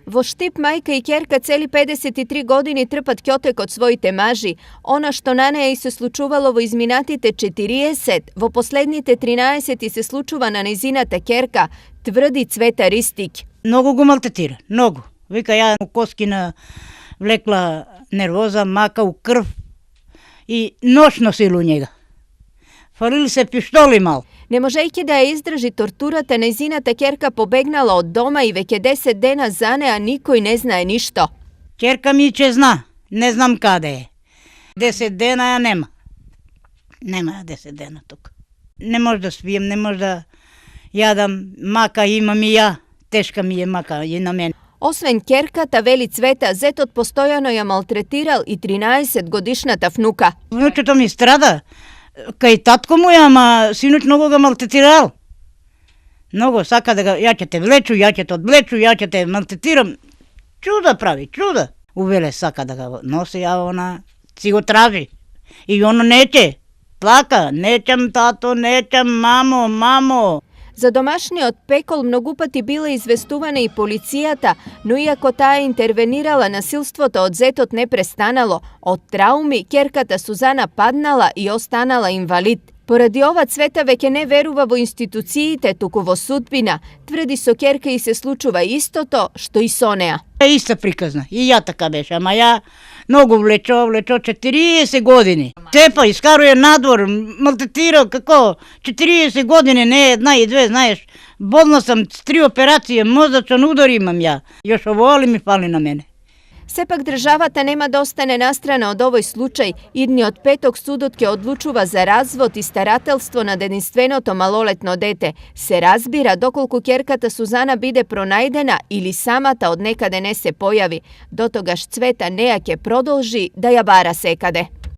Во štip majka i kerka celi 53 години трпат кјотек од своите мажи. Она што на неја и се случувало во изминатите 40, во последните 13 се случува на незината керка, тврди Цвета Ристик. Многу го малтетира, многу. Вика, ја у коскина влекла нервоза, мака у крв и нож носил у njega. Фалили се пиштоли мал. Не можејќи да ја издржи тортурата, незината керка побегнала од дома и веќе 10 дена за неа никој не знае ништо. Керка ми че зна, не знам каде е. 10 дена ја нема. Нема ја 10 дена тук. Не може да спием, не може да јадам, мака имам и ја, тешка ми е мака и на мене. Освен керката, вели Цвета, зетот постојано ја малтретирал и 13 годишната внука. Внучето ми страда. Кај татко му ја, ама синоќ многу го малтетирал. Многу сака да ја ќе те влечу, ја ќе те одвлечу, ја ќе те малтетирам. Чуда прави, чуда. Увеле сака да го носи, а она си го тражи. И оно неќе. Плака, неќам тато, неќам мамо, мамо. За домашниот пекол многу пати била известувана и полицијата, но иако таа интервенирала, насилството од зетот не престанало. Од трауми, керката Сузана паднала и останала инвалид. Поради ова Цвета веќе не верува во институциите, туку во судбина. Тврди со керка и се случува истото што и со неа. Иста приказна, и ја така беше, ама ја многу влечо 40 години. Цепа, искаруе надвор, малтетира, како, 40 години, не една и две, знаеш. Болна сам, 3 операции, мозачен удар имам ја. Још ово ли ми фали на мене. Сепак државата нема да остане настрана од овој случај. Идниот петок судот ќе одлучува за развод и старателство над единственото малолетно дете. Се разбира доколку керката Сузана биде пронајдена или самата од некаде не се појави. Дотогаш Цвета неа ќе продолжи да ја бара секаде.